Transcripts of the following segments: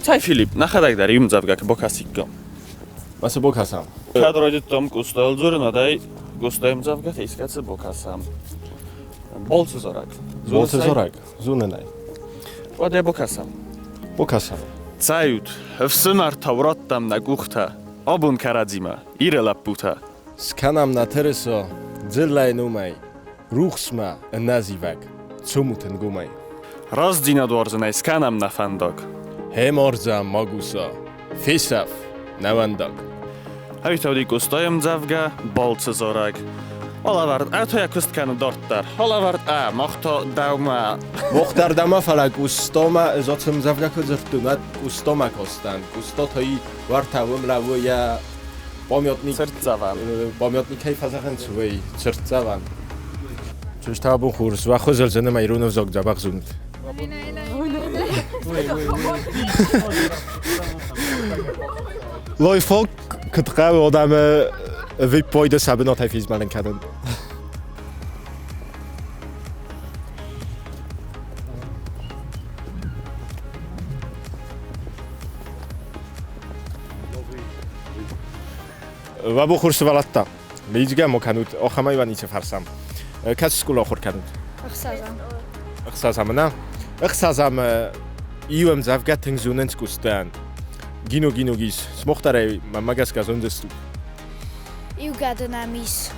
Цӕй, Филипп, нӕхӕдӕг дӕр иу ӕмдзӕвгӕ куы бакӕсиккам. Ма цы бакӕсӕм? Кӕд райдыдтам Къостайыл дзурын, уӕд ӕй Къостайы ӕмдзӕвгӕтӕ искӕцы бакӕсӕм. Балцы зарӕг. Балцы зарӕг. Зонын ӕй. Уӕд ӕй бакӕсӕм. Бакӕсӕм. Цӕйут, ӕфсымӕртӕ, урӕдтам нӕ къухтӕ, абон кӕрӕдзимӕ, Иры лӕппутӕ. Скӕнӕм нӕ тырыса дзыллӕйы номӕй, рухсмӕ ӕнӕзивӕг, цомут ӕнгомӕй. Рӕстдзинад уарзынӕй скӕнӕм нӕ фӕндаг. Хемардзӕ магуса, фесӕф, нӕуӕндаг. Ӕвитауди Къостайы ӕмдзӕвгӕ «Балцы зарӕг». Алӕвӕрд ӕртӕйӕ куыст кӕны дарддӕр. Алӕвӕрд ӕ, мах та дӕумӕ. Мох дӕр дӕмӕ, фӕлӕ Къостамӕ ӕз ацы ӕмдзӕвгӕ куы дзырдтон, уӕд Къостамӕ кастӕн. Къоста та и уӕртӕ уым лӕууы йӕ памятник. Цыртдзӕвӕн. Памятникӕй фӕзӕгъынц, уый цыртдзӕвӕн. Чызджытӕ абон хорз, уӕ хуызӕлдзӕн ӕмӕ ирон ӕвзаг дзӕбӕх зонут. Лойфок куыд хъӕуы адӕмы виппойды сӕ бынатӕй фезмӕлын кӕнын. Уӕ бухур сывӕллӕттӕ, лидзгӕ мо кӕнут, ахӕмӕй уӕ ницы фӕрсӕм. Кӕцы скъола ахуыр кӕнут? Ӕхсӕзӕм. Ӕхсӕзӕм, нӕ? Ӕхсӕзӕм иу ӕмдзӕвгӕ тынг зонынц куыстӕн. Гино Гиногис, смохтарӕй мӕнмӕ гӕсгӕ зондзыстут. Иу гӕды нӕм ис.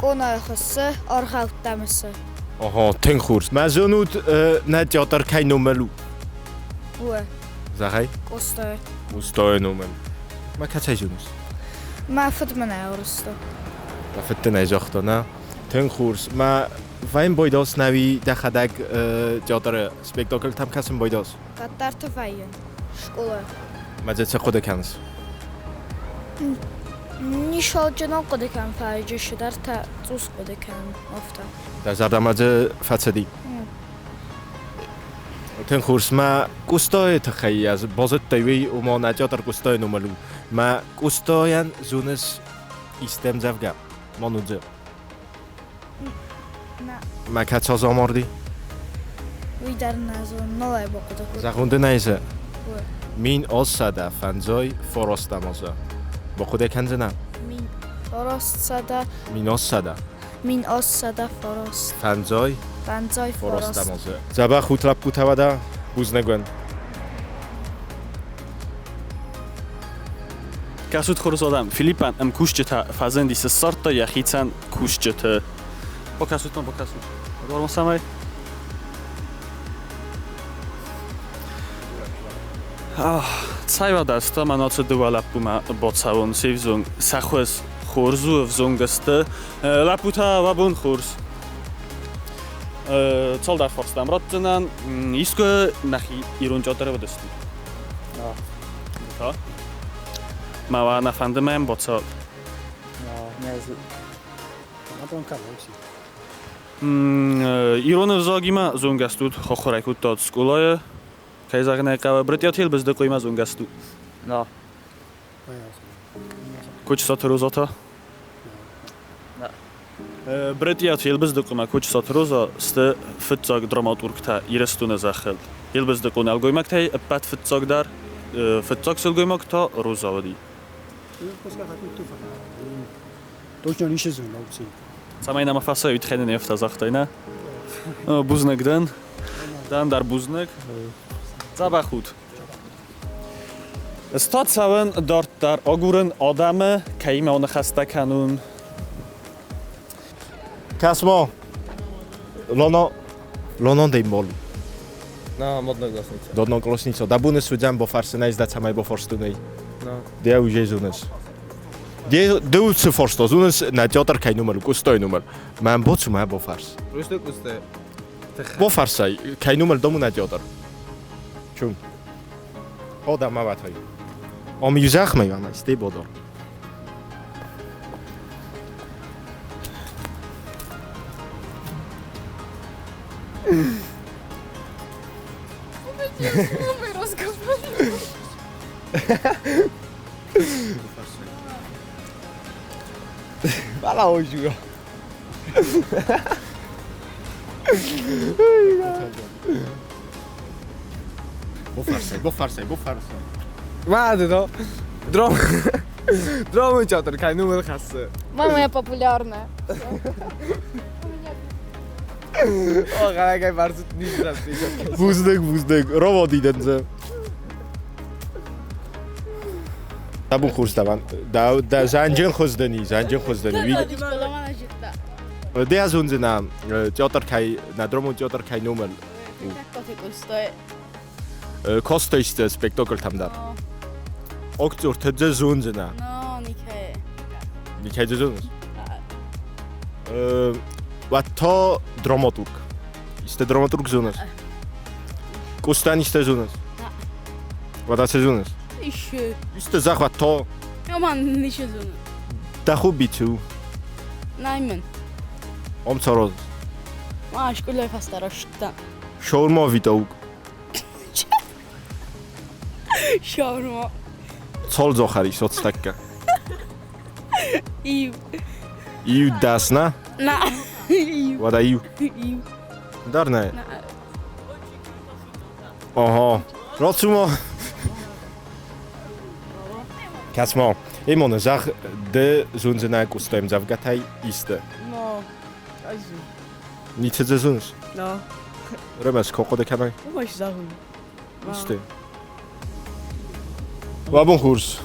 Къонайы хуыссы, аргъӕуттӕ мысы. Ого, тынг хорз. Мӕ зонут, нӕ театр кӕй номыл у? Уы. Зӕгъай? Къостайы. Къостайы номыл. Мӕ кӕцӕй зоныс? Мӕ фыд мын ӕй ӕрвыста. Дӕ фыд дын ӕй загъта, нӕ? Тынг хорз. Мӕ вӕйын байдас нӕуи дӕхӕдӕг театры спектакльтӕм кӕсын байдас? Къаддӕрты вӕййын. Скъола. Мӕ дзы цы хъуыды кӕныс? Нисалджыныл хъуыды кӕнын, фӕлӕ чидӕртӕ цъус хъуыды кӕнын, афтӕ. Дӕ зӕрдӕмӕ дзы фӕцыди? Тынг хорз. Мӕ Къостайы тыххӕй ӕз базыдтай уый, ома нӕ театр Къостайы номыл у. Мӕ Къостайӕн зоныс исты ӕмдзӕвгӕ? Манудзе. Мӕ кӕцы аз амарди? Уый дӕр нӕ зонын, нал ӕй бахъуыды кодтон. Зӕгъун дын ӕй зе. 1859 азы. Бахъуыды кӕндзынӕ? 1800. 1800. 1809. Фӕндзай? Фӕндзай форостӕм азы. Дзӕбӕх ут лӕппутӕ уӕдӕ, бузныг уын. Кӕсут хорз адӕм, Филиппӕн ӕмкусджытӕ фӕзынди, цы ссардта йӕхицӕн кусджыты. Бакӕсут-ма, бакӕсут. Дуармӕ цӕмӕй? Цӕй уӕдӕ, ӕз мӕ ацы дыууӕ лӕппумӕ бацӕуон, се взонг, сӕ хуыз хорз у, ӕвзонг сты. Лӕппутӕ, уӕ бон хорз. Цалдӕр фарстӕм ратдзынӕн. Искуы нӕхи ирон театры уыдыстут? Та? Мӕ уӕ нӕ фӕнды мӕм бацӕуат? Ирон ӕвзагимӕ зонгӕ стут, хохорӕй кодтат скъолайы. Кӕй зӕгъын ӕй хъӕуы, Брытъиаты Елбыздыхъоимӕ зонгӕ стут? Да. Кочысаты Роза та? Брытъиаты Елбыздыхъомӕ Кочысаты Роза сты фыццаг драматургтӕ Ирыстоны зӕххыл. Елбыздыхъо нӕлгоймӕгтӕй ӕппӕт фыццагдӕр, фыццаг сылгоймаг та Роза уыди. Точно не исчезну. Цӕмӕй нӕма фӕцӕуид, хӕнӕн ӕфтӕ загътай, нӕ? Бузныг дӕн. Дӕн дӕр бузныг. Дзӕбӕх ут. Ста цӕуын дарддӕр агурын адӕмы, кӕимӕ ныхӕстӕ кӕнун. Кӕс-ма, Лона, Лона дӕ мол. На, одноклассница. Одноклассница. Да буне судзям бофарсынӕй, да цӕмӕй бофарстунӕй. На. Де уже зоныс. Ды цы фарста зоныс, нӕ театр кӕй номер, Къостай номер. Мӕн боцу мӕ бофарс. Просто Къостай. Бофарсай, кӕй номер дому нӕ театр. Чум. О, да, ма ватай. Ом юзах май вама, сте бодор. Мы разговариваем. Va là hoje. Бофарсай, бофарсай, бофарсай. Вады, Дром. Дромы театр, кай номер хассы. Мама, я популярная. О, гарагай барзут нижрас. Бузныг, бузныг, роводидензе. Табун хурставан. Да, да, занжен хоздани, занжен хоздани. Ви Де азунзена театр кай, на дрому театр кай номер. Костойст спектакль там да. Окцур тэдзе зунзена. Но, никай. Никай зунз. Вато драматург. Исте драматург зунас. Костан исте зунас. Вата се зунас. Еще. Исте захвато. Яман ничего зуна. Дахубиту. Найман. Омцороз. Маш, кулай фастарашта. Шаурма видаук. Шаурма. Цолзохари соцтакка. Ив. Ив дасна? На. Ив. Вада ив. Ив. Дарна. Ага. Рацума. Касма. Имона зах д зунзена кустем завгатай исте. Но. Азу. Ницезе зунс. Но. Ремес кокоде канай. Умаш захун. Исте. Вабун хурс.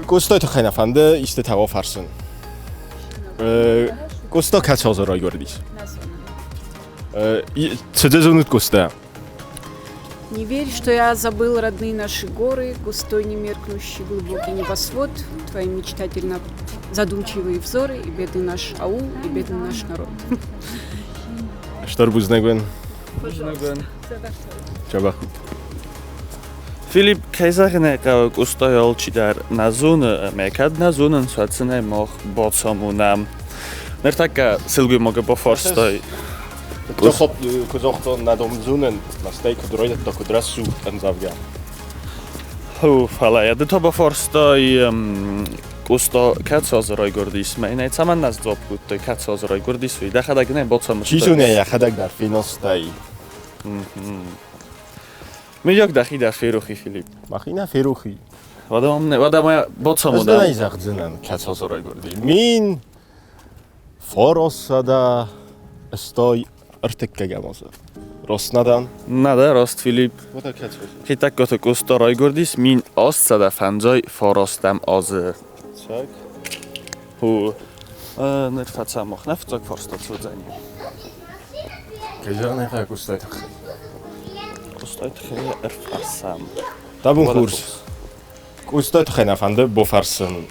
Кустой тхайнафанде исте таво фарсын. Кусто кацозо ройгордис. Цезе зунут куста. Не верь, что я забыл родные наши горы, густой немеркнущий глубокий небосвод, твои мечтательно задумчивые взоры, и бедный наш аул, и бедный наш народ. Штор бузнегвен. Бузнегвен. Чабахут. Филипп, кӕй зӕгъын ӕй хъӕуы, Къостайы алчидӕр нӕ зоны ӕмӕ кӕд нӕ зонынц, уӕд сын ӕй мах бацамонӕм. Ныртӕккӕ сылгоймагы бафарстай. Куыд нӕ зонын, стӕй куыд райдыдта, куыд рӕсугъд ӕмдзӕвгӕ. Ху, фӕлӕ йӕ ды та бафарстай, Къоста кӕцы азы райгуырдис? Мӕнӕ цӕмӕн нӕ сдзуапп кодтай, кӕцы азы райгуырдис, уый дӕхӕдӕг нӕ бацамыдтай? Чи зоны, йӕхӕдӕг дӕр феностай. Мыййаг дӕхи дӕр ферох и, Филипп? Мӕхи нӕ ферох и. Уӕдӕ ма бацамонӕм. Ӕз дын ӕй зӕгъдзынӕн, кӕцы азы райгуырди. 1983 азы. Раст нӕ дӕн? Нӕ дӕ раст, Филипп. Уӕдӕ кӕцы азы? Хетӕгкаты Къоста райгуырдис 1859 азы. Цӕг. Ху, ныр фӕцӕмах, нӕ фыццаг фарста цы уыдзӕни? Кӕй зӕгъын ӕй хъӕуы, Къостайы тыххӕй. Къостайы тыххӕй ӕрфарсӕм. Табун курс. Къостай тыххӕй нӕ фӕнды бофарсын.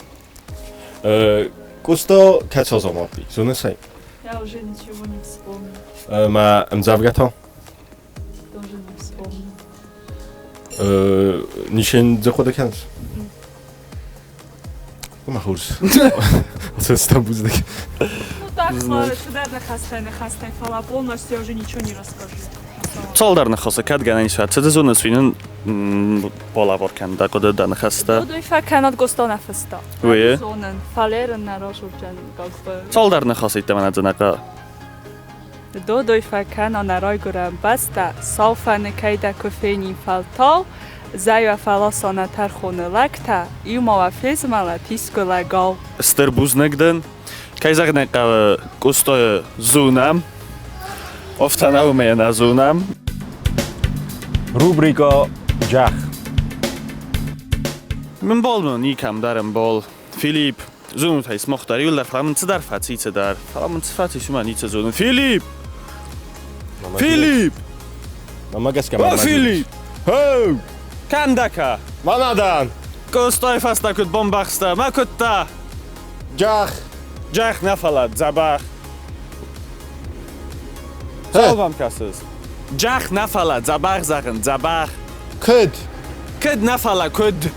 Къоста кӕцы азы амардти? Зоныс ӕй? Я уже ничего не вспомню. Мӕ ӕмдзӕвгӕ та? Тоже не вспомню. Ничем дзы хъуыды кӕныс? Мӕ хорз. Цӕстӕ бузныг. Ну так, цыдӕр ныхӕстӕ ныхӕстӕй, фӕлӕ полностью я уже ничего не расскажу. Цалдӕр ныхасы кӕд гӕнӕн ис, цы зоныс, уый нын балӕвар кӕн дӕ хъуыды, дӕ ныхӕстӕ. Уый фӕкӕнӕд Гостона фыста. Уый? Зонын, фалерын нӕ разурджан как бы. Цалдӕр ныхасы йеддӕмӕ нӕ дзынӕхъа. Додой фӕкӕна нӕ райгуырӕн бӕстӕ, сау фӕныкӕй дӕ куы фенин фӕлтау, зӕйуӕ фӕласа нӕ тӕрхоны лӕгтӕ, иу ма уӕ фезмӕлӕт искуы лӕгау. Стыр бузныг дын. Кӕй зӕгъын ӕй хъӕуы, Къостайы зонӕм. Афтӕ нӕ уымӕй нӕ зонӕм. Рубрика Джах. Мбал мын никӕм дӕр ӕмбал. Филипп, зонут ӕй сымах дӕр, иуылдӕр, фӕлӕ мын цыдӕр фӕци, цыдӕр. Фӕлӕ мын цы фӕцис, уымӕ ницы зонын. Филипп! Филипп! Мӕнмӕ гӕсгӕ О, Филипп! Хоу! Кӕм дӕ ка? Мӕнӕ дӕн! Къостайы фӕстӕ куыд бамбӕхстӕ, мӕ куыдта? Джах! Джах нӕ фӕлӕ, дзӕбӕх. Цӕуыл мӕм кӕсыс? Джах нӕ фӕлӕ, дзӕбӕх зӕгъын, дзӕбӕх. Куыд? Куыд нӕ фӕлӕ, куыд?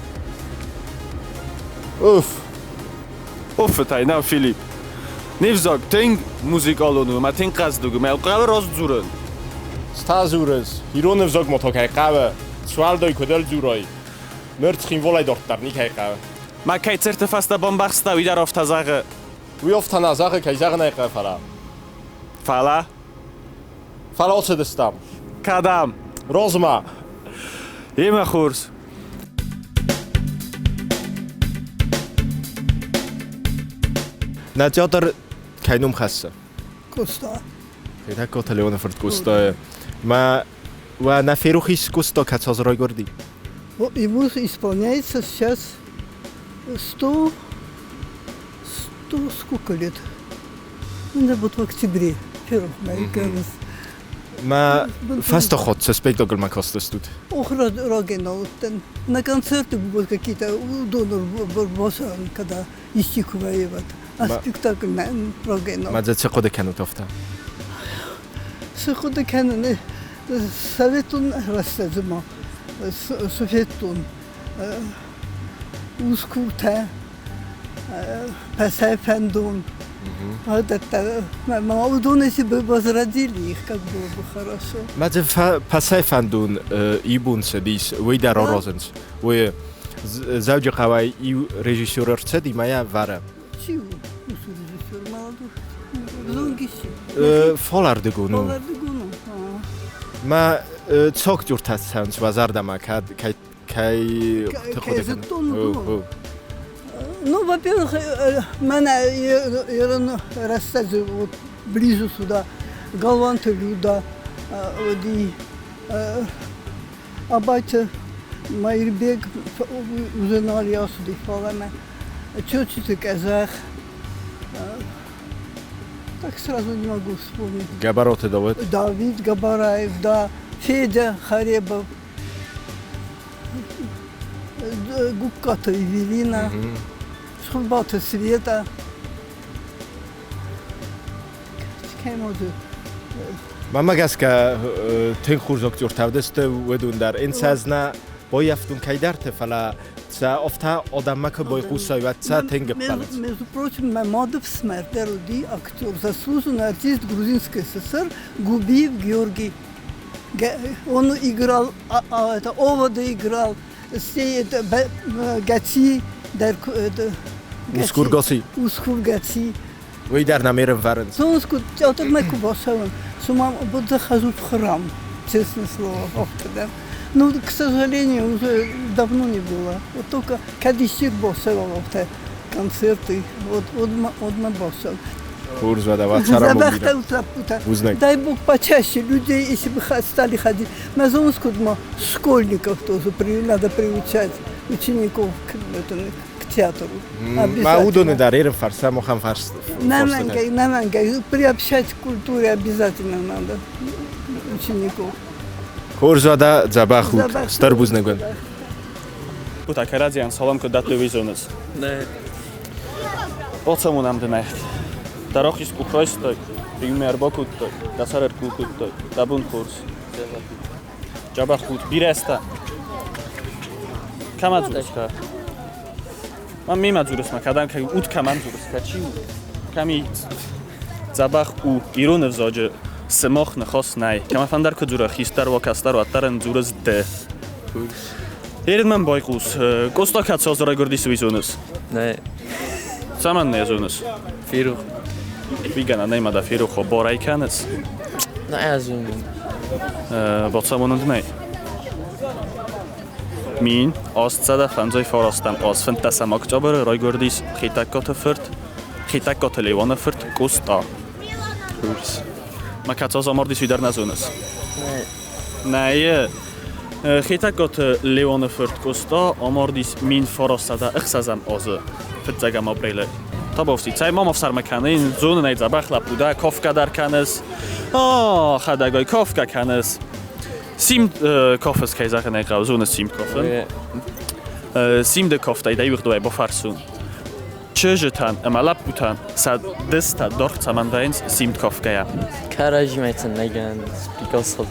Уф! Уффытӕй нӕу, Филипп. Не взаг тынг музыкалон у ӕмӕ тынг хъӕздыг у, мӕ хъӕуы раст дзурын. Цы дзурыс? Ирон ӕвзаг ма та кӕй хъӕуы? Суӕлдай куыд ӕрдзурай? Ныр Цхинвалӕй дарддӕр никӕй хъӕуы. Мӕ кӕй цырты фӕстӕ бамбӕхста, уый дӕр афтӕ зӕгъы. Уый афтӕ нӕ зӕгъы, кӕй зӕгъын ӕй хъӕуы, фӕлӕ. Фӕлӕ? Фӕлӕ ацыдыстӕм. кӕдӕм? Розма! Емӕ хорз. Нӕ театр кӕй ном хӕссы? Къоста. Хетӕгкаты Леоны фырт Къостайы. Мӕ уӕ нӕ ферох ис Къоста кӕцы аз райгуырди? Ему исполняется сейчас 100, 100 сколько лет? Ну, да, вот в октябре, первых моих Мӕ фӕстӕхатт цы спектакльмӕ кастыстут? Ох, Рогеноутен. На концерты будут какие-то донор Босан, когда истикуваеват. А спектакль на Рогено. Мӕ цы хъуыды кӕнут афтӕ? Цы хъуыды кӕнын? Советон рӕстӕджы ма советон ускуртӕ, фӕндон. Вот это, уыдон если бы возродили их, как было бы хорошо. Мӕ дзы пасӕй фӕндон ибон цыдис, уый дӕр аразынц. Уый Дзӕуджыхъӕуӕй иу режиссер ӕрцыди мӕ йӕ вӕры. Чи у уыцы режиссер молодой? Зонгиси. Фалӕрдыгон у. Фалӕрдыгон у. Мӕ цогтюртӕ цӕуынц уӕ зӕрдӕмӕ, кӕд кӕй кӕй хъуыды кӕнын? Ну, во-первых, мӕнӕ ирон рӕстӕджы вот ближе сюда Галуанты Люда уыди, Абайты Маирбег уже нал ацыди, фӕлӕ мӕ Чочиты Къӕдзӕх, так сразу не могу вспомнить. Габароты Давид? Давид Габараев, да. Федя Харебов. Губката Евелина, Цхуrbаты Света. Мӕнмӕ гӕсгӕ тынг хорз актертӕ уыдысты уыдон дӕр. Ӕнцӕз нӕ баййӕфтон кӕйдӕрты, фӕлӕ сӕ афтӕ адӕммӕ куы байхъусай, уӕд сӕ тынг ӕппӕлынц. Между прочим, мӕ мады фсымӕр дӕр уыди актер, заслуженный артист Грузинской ССР Губиев Георгий. Он играл, это, Овода играл, все это, Гати, дӕр, это, Усгур Гаци. Усгур Гаци. Уый дӕр нӕм ӕрӕвӕрынц. Солнышко, театрмӕ куы бацӕуын, цума вот захожу в храм, честное слово, да. Ну, к сожалению, уже давно не было. Вот только кӕд исчи бацӕуӕм афтӕ концерты, вот одна бацӕуӕм. Хорз уӕдӕ, уӕ цӕрӕнбон бирӕ. Бузныг. Дай Бог почаще людей, если бы стали ходить. На Зонску школьников тоже надо приучать, учеников к, это, к театру. Ма уыдоны дӕр ӕрӕмфарс, махӕн фарс. Нӕмӕнгӕй, приобщать к культуре обязательно надо учеников. Хорз уӕдӕ, дзӕбӕх ут, стыр бузныг уын. Ута кӕрӕдзийӕн салам куыд дӕттой, уый зоныс? Нӕ. Бацамонӕм дын ӕй. Дӕ рахиз къух райстай, иумӕ ӕрбакодтай, дӕ сӕр ӕркъул кодтай, дӕ бон хорз. Джабах ут, бирӕ ста. Кӕмӕ дзурыс ка? Мӕн мемӕ дзурыс ма, кӕдӕм кӕй ут кӕмӕн дзурыс ка? Чи у? Кӕм и дзӕбӕх у ирон ӕвзаджы сымах ныхас нӕй. Кӕмӕфӕндӕр куы дзура, хистӕр уа, кӕстӕр уа, уӕддӕр ын дзурыс ды. Ерын мӕм байхъус. Къоста кӕцы аз райгуырдис, уый зоныс? Нӕ. Цӕмӕн нӕ зоныс? Ферох. Уый гӕнӕн нӕй ма дӕ ферох уа, барӕй кӕныс? Нӕ зонын. Бацамонын дын ӕй. 1859 аз 15 октябры райгуырдис Хетӕгкаты фырт Хетӕгкаты Леуаны фырт Къоста. Курс. Ма кӕцы аз амардис, уый дӕр нӕ зоныс? Нӕ. Нӕ. Хетӕгкаты Леоны фырт Къоста амардис 1906 азы фыццӕгӕм апрелы. Табовси, цӕй ма ӕфсӕрмы кӕнын, зонын ӕй дзӕбӕх лӕппу дӕ, кафгӕ дӕр кӕныс. О, хӕдӕгай, кафгӕ кӕныс. Симд кафыс, кӕй зӕгъын ӕй хъӕуы, зоныс симд кафын. Симды кафтӕй дӕ иугъдуӕй бафӕрсун. Чызджытӕн ӕмӕ лӕппутӕн сӕ дыстӕ даргъ цӕмӕн вӕййынц симд кафгӕйӕ? Кӕрӕдзимӕ сын нӕй гӕнӕн Пикассо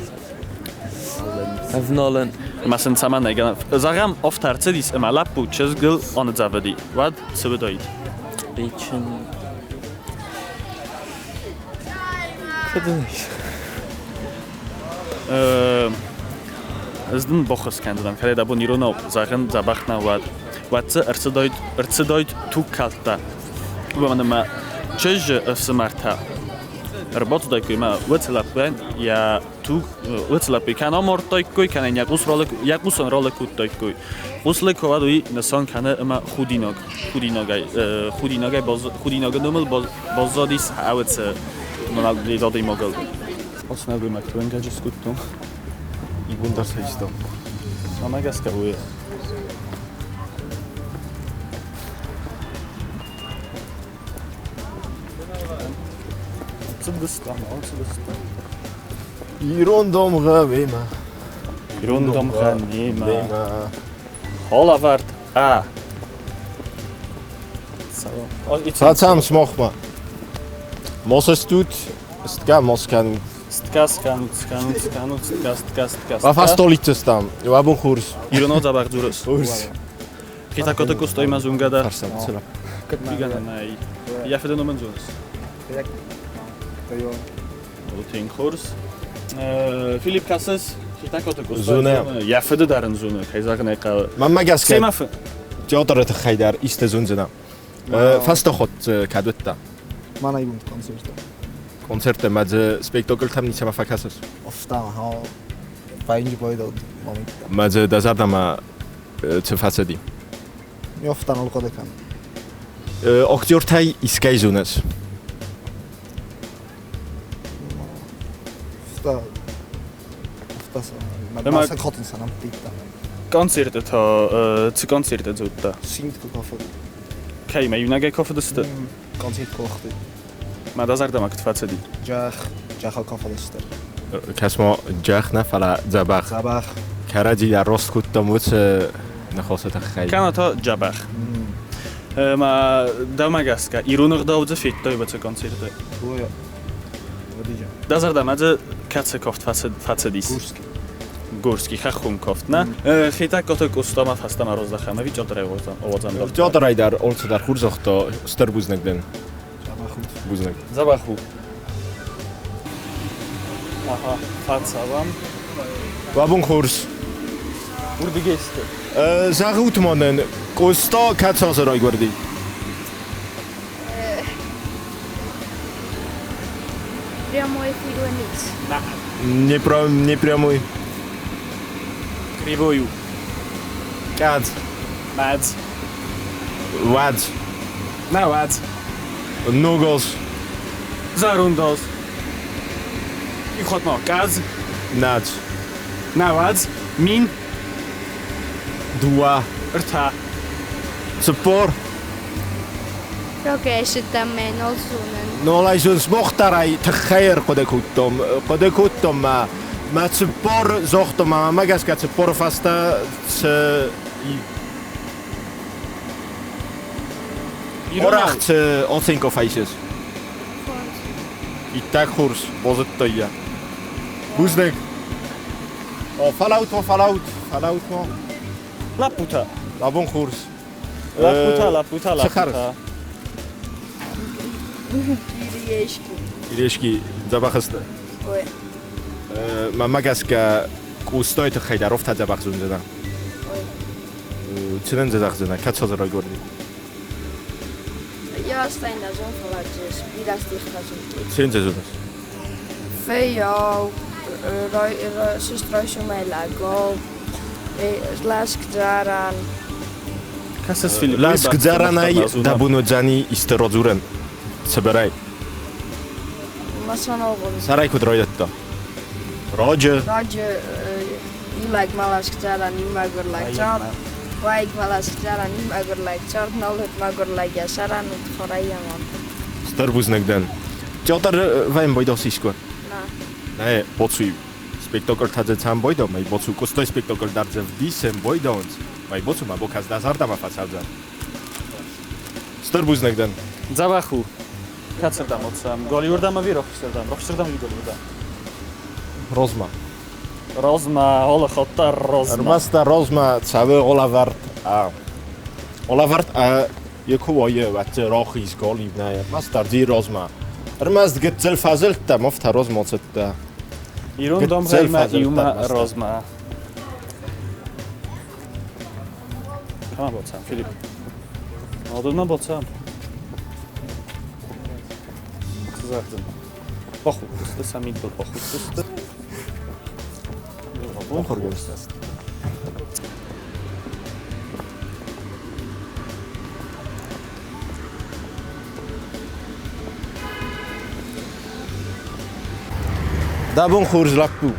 ӕвналын. Ӕмӕ сын цӕмӕн нӕй гӕнӕн? Зӕгъӕм, афтӕ ӕрцыдис ӕмӕ лӕппу чызгыл аныдзӕвыди, уӕд цы уыдаид? Ричын. Куыд ын ис? Ӕз дын баххуыс кӕндзынӕн, кӕд дӕ бон иронау зӕгъын дзӕбӕх нӕ уӕд. Уӕд дзы ӕрцыдаид, ӕрцыдаид тугкалдтӕ. Уымӕн ӕмӕ чызджы ӕфсымӕртӕ Ӕрбацыдаиккой ӕмӕ уыцы лӕппуйӕн йӕ туг, уыцы лӕппуйы кӕнӕ амардтаиккой, кӕнӕ йын йӕ хъусӕн ралыг кодтаиккой. Хъуслыг куы уӕд уый нысан кӕны ӕмӕ худинаг, худинагӕй, худинагӕй худинагы номыл баззадис ӕвӕцы адӕймагыл. Ацы нӕлгоймӕгты уӕнгӕджы скодтон. Ибон дӕр сӕ Мӕнмӕ гӕсгӕ уый. Цыдыстӕм, цыдыстӕм. Ирон домгъӕ мемӕ. Ирон домгъӕ немӕ. Холавӕрд а. Цацам смохма. Мосестут, стка москанут. Стка сканут, сканут, сканут, стка, стка, стка. Ва фастолицестам. Ва бун хурс. Иронау дзӕбӕх дзурыс. Хурс. Хитакоты куыстой мӕ зонгӕ дӕр. Фарсам, цыра. Гӕнӕнӕй. Йӕ фыды ном ын зоныс? Тынг хорз. Филипп кӕсыс? Хитакоты куыстой. Зоны. Йӕ фыды дӕр ын зоны, кӕй зӕгъын ӕй хъӕуы. Мӕнмӕ гӕсгӕ Семӕ фы. театры тыххӕй дӕр исты зондзынӕ. Фӕстӕход кӕд уыдтӕ? Мӕнӕ ивгъуыд концерты. Концерты ӕмӕ дзы спектакльтӕм ницӕмӕ фӕкӕсыс? Офтама, фӕйнджы бойдод моментта. Мӕ дзы дӕ зӕрдӕмӕ цы фӕцыди? Офтан ӕлхъуыды кӕн. Актертӕй искӕй зоныс? Концерты та цы концерты дзырдта? Кӕимӕ иунӕгӕй кафыдысты? Концерт кохты. Мӕ дӕ зӕрдӕмӕ куыд фӕцыди? Джах, джахал кафыдысты. Кӕс-ма, джах нӕ, фӕлӕ дзӕбӕх. Дзӕбӕх. Кӕрӕдзийӕ рост кодтам уыцы ныхасы тыххӕй. Кӕнӕ та джабӕх. Ӕмӕ дӕумӕ гӕсгӕ, ирон ӕгъдау дзы федтай уыцы концерты? Дӕ зӕрдӕмӕ дзы кӕцы кофт фӕцыдис? Гурский. Гурский, хӕххон кофт, нӕ? Хетӕгкаты Къостамӕ фӕстӕмӕ раздӕхӕм, ӕви театрӕй уадзӕм дӕр? Театрӕй дӕр алцыдӕр хорз загъта, стыр бузныг дын. Бузныг. Дзӕбӕх у. Аха, фӕцӕуӕм. Уӕ бон хорз. Уырдыгӕй сты. Зӕгъут ма нын, Къоста кӕцы азы райгуырди? Прямой эфир Не, не прямой. Кривой у. Кӕд? Мӕдз. Уӕд. Нӕ уӕд. Ногоз. Зӕронд аз. Ихуат ма кӕдз. Нӕд. Нӕуӕдз. Мин. Дыууӕ. Ӕртӕ. 40. Рагӕсыдтӕн мӕ нал зонын. Нолай зон смохтарай тыххӕй ӕрхъуыды кодтон. Хъуыды кодтон мӕ мӕ 40 загътон ӕмӕ мӕ гӕсгӕ 40-ы фӕстӕ цы Орах цы оценка фӕисыс? Иттӕг хорз базыдтай йӕ. Бузныг. О, фӕлӕуут ма, фӕлӕуут, фӕлӕуут ма. Лӕппутӕ. Абон хорз. Лӕппутӕ, лӕппутӕ, Цы хӕрыс? лӕппутӕ. Кириешки. Кириешки дзӕбӕх сты? Ой. Мӕнмӕ гӕсгӕ Къостайы тыххӕй дӕр афтӕ дзӕбӕх зондзынӕ. Цы нын дзы зӕгъдзынӕ, кӕд сӕ райгуырди? Я стайна зон, фӕлӕ бирӕ стихтӕ зон. Цы йын дзы зоныс? Фыййау, сыст райсомӕй лӕгау, лӕскдзӕрӕн. Кӕсыс Филипп? Лӕскдзӕрӕнӕй дӕ бон уыдзӕни исты радзурӕн цыбырӕй. Масаногъуын. Сӕрӕй куыд райдыдта? Раджы. Раджы илӕг ма лӕскдзӕрӕн, и мӕгуыр лӕг цард. Уӕйыг ма лӕскдзӕрӕн, и мӕгуыр лӕг цард. Нал уыд мӕгуыр лӕг йӕ сӕрӕн, уыд хорӕй йӕ мад. Стыр бузныг дӕн. Театр вӕм байдал искуы? Нӕ. Нӕ, боцуй спектакльтӕ дзы цӕм байдал, мӕй боцу куыстой спектакль дӕр дзы вдисӕм байдауынц. Мӕй боцу мӕ бокӕс дӕ зӕрдӕмӕ фӕцӕудзӕн. Стыр бузныг дӕн. Дзӕбӕх у. Кӕцырдӕм уыдсӕм? Голливурдӕм ӕви рохсырдӕм? Рохсырдӕм ӕви Голливурдӕм? Розмӕ. Розмӕ, олыхотта розмӕ. Ӕрмӕстдӕр розмӕ цӕуы олӕвӕрд. Олӕвӕрд йе куы вӕййы, уӕд дзы рахиз галиу нӕ, ӕрмӕстдӕр дзи розмӕ. Ӕрмӕст гыццыл фӕзылдтӕ, афтӕ розмӕ цыдтӕ. Ирон домгъӕимӕ иумӕ розмӕ. Кӕмӕ боцам, Филипп? Одунмӕ боцам. Цы зӕгъдзӕн? Бахудтысты, сӕ мидбыл бахудтысты. Дӕ бон хорз, лӕппу.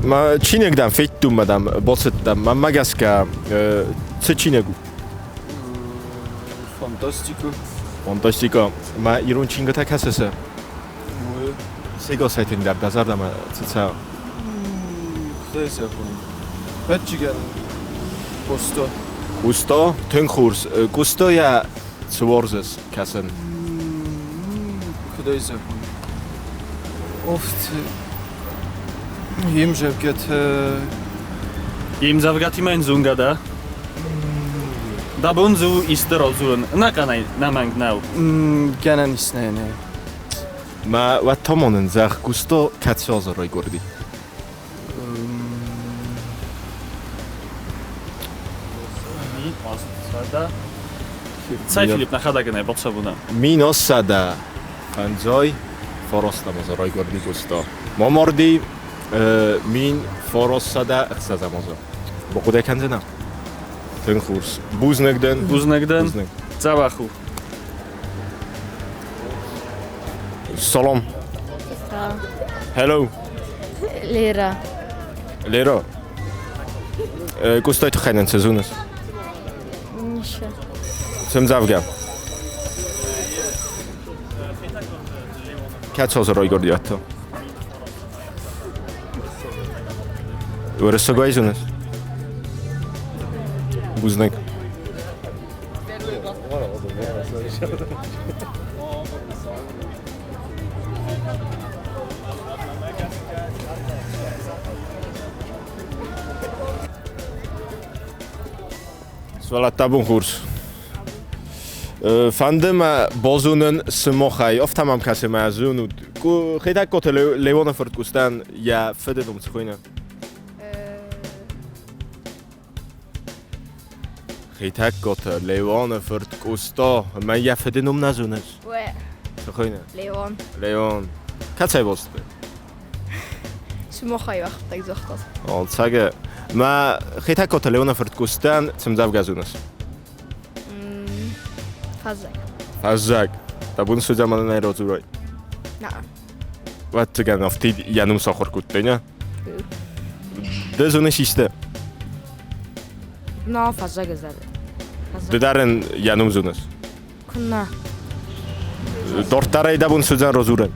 Мӕ чиныг дӕм федтон, мадам, бацыдтӕн. Мӕнмӕ гӕсгӕ, цы чиныг у? Фантастика. Фантастика. Мӕ ирон чингуытӕ кӕсыс? Сегасӕй тынгдӕр дӕ зӕрдӕмӕ цы цӕуы? Куыдӕй зӕгъон? Фӕтчыгӕн Къоста. Къоста? Тынг хорз. Къостайӕ цы уарзыс кӕсын? Куыдӕй зӕгъон? Oft Ӕмдзӕвгӕтӕ. Ӕмдзӕвгӕтимӕ йын зонгӕ дӕ? Дӕ бон дзы у исты радзурын? Ӕнӕхъӕнӕй нӕмӕнг нӕу. Гӕнӕн ис, нӕ, нӕ. Мӕ уӕд та зӕгъ, Густо кӕцы азы райгуырди? 1100. Цӕй, Филипп, нӕхӕдӕг ын ӕй бацӕвунӕ. 1159 азы райгуырди Густо. Ма марди 1906 азы. Бахъуыды кӕндзынӕ? Тынг хорз. Бузныг дын. Бузныг дын. Дзӕбӕх у. Салам. Hello. Лера. Лера. Къостайы тыххӕй нын цы зоныс? Ницы. Цы мдзӕвгӕ? Кӕцы азы райгуырди та? Уырыссагӕй зоныс? Бузныг. Сывӕллӕттӕ, бон хорз. Фӕнды мӕ базонын сымахӕй, афтӕ мӕм кӕсы мӕ зонут. Хетӕгкаты Леоны фырт Къостайӕн йӕ фыды ном цы хуыйны? Хетӕгкаты Леоны фырт Къоста. Мӕ йӕ фыды ном нӕ зоныс? Цы хуыйны? Леон. Леон. Кӕцӕй бацыдтӕ? Сымахӕй уӕхӕдӕг загътат. Ӕцӕг. Мӕ Хетӕгкаты Леоны фырт Къостайӕн цы мдзӕвгӕ зоныс? Фӕззӕг. Фӕззӕг. Дӕ бон цы заманӕй радзурай? Нӕ. Ӕвӕццӕгӕн, афтид йӕ ном сахуыр кодтай, нӕ? Ды зоныс исты? На, фӕззӕг зӕры. Ды дӕр ын йӕ ном зоныс? Куыннӕ. Дарддӕр ӕй дӕ бон цы уыдзӕн радзурын?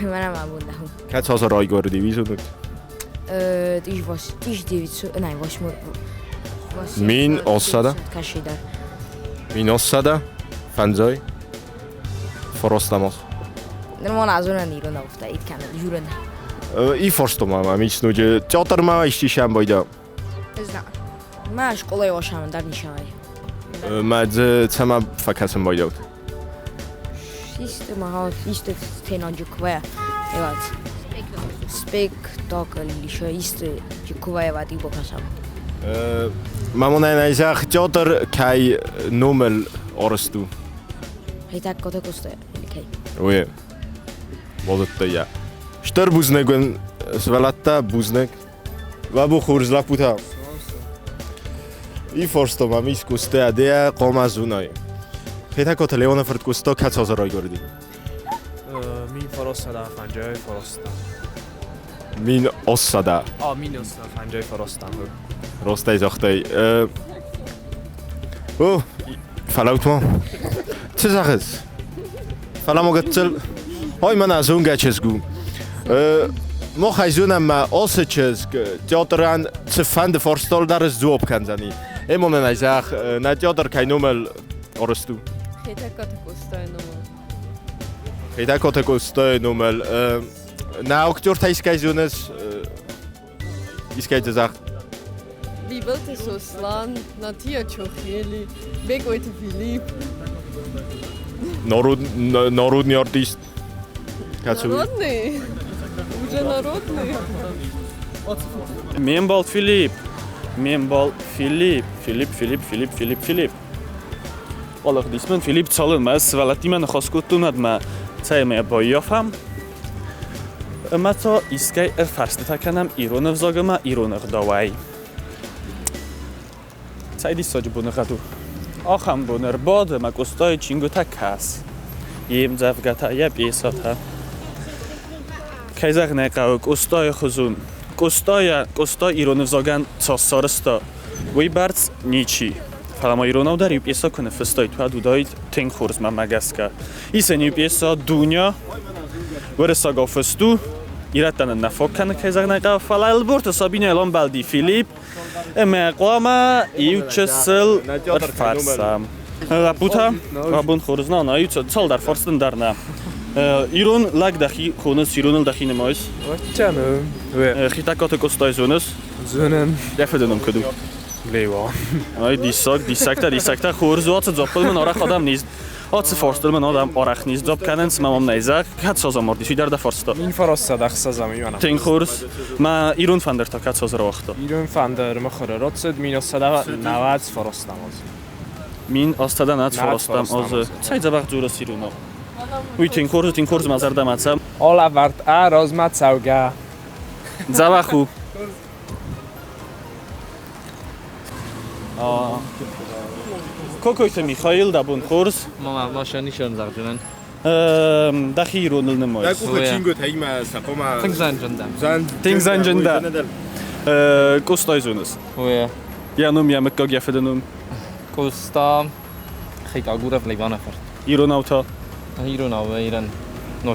Мӕнӕ мӕ бон дӕ. Кӕцы азы райгуырди, уый зонут? 1900, нӕ, восьмой. 1100. Кашидар. 1150 фарастӕм аз. Нырма азонӕн ирон ауфта, ит кӕнӕ журын. Ифарстом ӕмӕ миснуджы театрмӕ исчи сӕмбайда. Знаю. Мӕ скъолайы уашамын дӕр нишамай. Мӕ дзы цӕмӕ фӕкӕсын байдӕут? Исты ма исты сцена джуквая. Эват. Спектакль еще исты джуквая вати бокасам. Мамонӕн ӕй театр кӕй номыл арӕзт у? Хетӕгкаты Къоста кӕй. Уый. Базыдта йӕ. Стыр бузныг уын, сывӕллӕттӕ, бузныг. Уӕ бон хорз, лӕппутӕ. Ифарста мӕм ис Къоста, дӕ хъуамӕ зонай. Хетӕгкаты Леоны фырт Къоста кӕцы азы райгуырди? 1959. 1100. А, 1959. Раст ӕй загътай. О, фӕлӕут ма. Цы зӕгъыс? Фӕлӕ ма гыццыл. Ой, мӕнӕ зонгӕ чызг у. Мах ӕй зонӕм, мӕ ацы чызг театрӕн цыфӕнды фарстал дӕр сдзуапп кӕндзӕни. Эмонӕн ӕй зӕгъ, нӕ театр кӕй номыл арӕзт у? Хетӕгкаты Къостайы номыл. Хетӕгкаты Къостайы номыл. Нӕ актертӕ искӕй зоныс? Искӕй дзы зӕгъ. Бибылты Сослан, Натия Чохели, Бекъойты Филипп. Народ, народный артист. Кӕцы у? Народный? Уже народный? Ме мбал Филипп. Ме мбал Филипп. Филипп, Филипп, Филипп, Филипп, Филипп. Алыгъдис мын Филипп, цалынмӕ ӕз сывӕллӕттимӕ ныхас кодтон, уӕдмӕ. Цӕй ӕмӕ йӕ баййафӕм ӕмӕ та искӕй ӕрфарстытӕ кӕнӕм ирон ӕвзаг ӕмӕ ирон ӕгъдауӕй. Цӕй диссаджы боныгъӕд у. Ахӕм бон ӕрбад ӕмӕ Къостайы чингуытӕ кӕс. Йе мдзӕвгӕтӕ, йӕ пьесӕтӕ. Кӕй зӕгъын ӕй хъӕуы, Къостайы хуызон. Къостайӕ, Къоста ирон ӕвзагӕн цас сарӕзта, уый бӕрц ничи. Фӕлӕ ма иронау дӕр иу пьесӕ куы ныффыстаид, уӕд уыдаид тынг хорз мӕнмӕ гӕсгӕ. Ис ын иу пьесӕ «Дуня», уырыссагау фыст у, ирӕттӕн ын нӕ фаг кӕны, кӕй зӕгъын ӕй хъӕуы, фӕлӕ Ӕлборты Сабинӕйыл амбӕлди Филипп, ӕмӕ хъуамӕ иу чысыл ӕрфӕрсӕм. Лӕппутӕ, абон хорз нана, иу цалдӕр фарстын дӕр нӕ. Ирон лӕг дӕхи хоныс, ироныл дӕхи нымайыс? Хетӕгкаты Къостай зоныс? Зонын. Дӕ фыды ном куыд у? Леуан. Ай, диссаг, диссӕгтӕ, диссӕгтӕ. Хорз у, ацы дзуаппыл мын арӕх адӕм низ Ацы фарстыл мын адӕм арӕх низдзуапп кӕнынц, мӕ мам нӕй зӕгъ, кӕд созамордис, уый дӕр дӕ фарста. 1906 Ивана. Тынг хорз. Мӕ ирон фӕндыр та кӕд созрауагъта? Ирон фӕндыр мыхуыры рацыд 1909 азы. 1809 азы. Цӕй дзӕбӕх дзурыс иронау. Уый тынг хорз у, тынг хорз мӕ зӕрдӕмӕ цӕм. Алӕвӕрд ӕ размӕ цӕугӕ. Дзӕбӕх у. Кокойты Михаил, дӕ бон хорз. Мама, машина нишан загъдзынӕн. Дӕхи ироныл нымайыс. Дӕ къухы чингуытӕ имӕ сӕ хъуамӕ... Тынг занджында. Тынг занджында. Къостай зоныс? Уе. Йӕ ном, йӕ мыггаг, йӕ фыды ном? Къоста Хетагуров Леваны фырт. Иронау та? Иронау, ирон.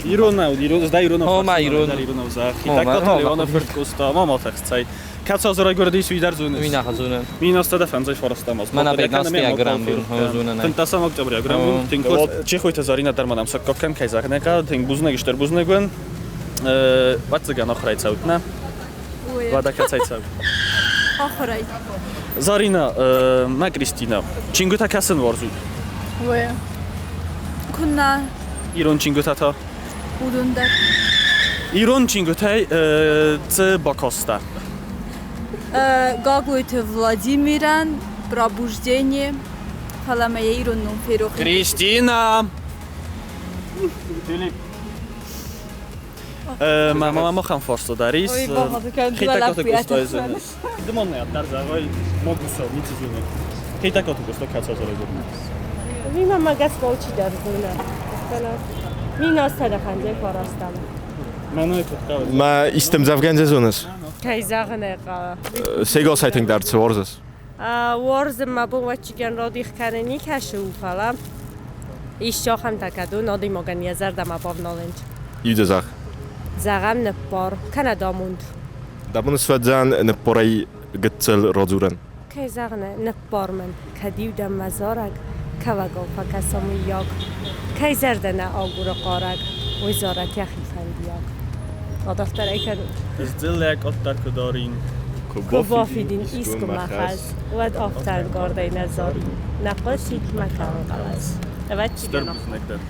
Иронау, ирон, да иронау. О, ма ирон. Иронау за. Хетӕгкаты Леваны фырт Къоста. Ма ма тӕхс, цӕй. Кӕцы азы райгуырдис, уый дӕр зоныс? Уый нӕ зонын. 1959 аз. Мӕнӕ 15 грамм зонын. 15 октября грамм. Тынг хорз. Чехойты Зарина дӕр ма нӕм саккаг кӕн, кӕй зӕгъын ӕй хъӕуы, тынг бузныг, стыр бузныг уын. Ӕвӕццӕгӕн ахуырӕй цӕут, нӕ? Уӕдӕ кӕцӕй цӕут? Ахуырӕй. Зарина, мӕ Кристина, чингуытӕ кӕсын уарзут? Уе. Куыннӕ. Ирон чингуытӕ та? Уыдон дӕр. Ирон чингуытӕй цы бакастӕ? Гаглойты Владимирӕн «Пробуждение», фӕлӕ мӕ йӕ ирон ном ферох. Кристина! Филипп. Мӕ мама махӕн фарста дарис. Хетӕгкаты Къостайы зоныс. Ды ма нӕ дӕр зӕгъай, Магуса, ницы зоны. Хетӕгкаты Къоста кӕцы азы райгуырд? Ми мӕмӕ гӕсгӕ алчидӕр зоны. 1805 фарастам. Мӕнӕй куыд хъӕуы? Мӕ исты ӕмдзӕвгӕ зоныс? Кӕй зӕгъын ӕй хъӕуы. Сегасӕй тынгдӕр цы уарзыс? Уарзын мӕ бон уӕдчигӕн радих кӕнын никӕсы у, фӕлӕ исчи ахӕмтӕ кӕд у, адӕймагӕн йӕ зӕрдӕмӕ бавналынч. Иу дӕ зӕгъ. Зӕгъӕм, ныппар, кӕнӕ амонд. Дӕ бон суадзӕн ныппарӕй гыццыл радзурӕн. Кӕй зӕгъын, ныппар мын, кӕд-иу дӕм мӕ зарӕг кӕуӕгау фӕкӕса мыййаг. Кӕй зӕрдӕ нӕ агуры хъарӕг, уый зарӕг йӕхи фӕндиаг. Адарддӕр ӕй кӕнут. Ӕз дзыллӕ къаддӕр куы дарин. Куы бафидин искуы мӕ хӕс, уӕд афтӕ ӕнкъардӕй нӕ зарин. Нӕ хъуысид мӕ кӕуын хъӕлӕс. Ӕвӕццӕгӕн. Стыр бузныг дӕн.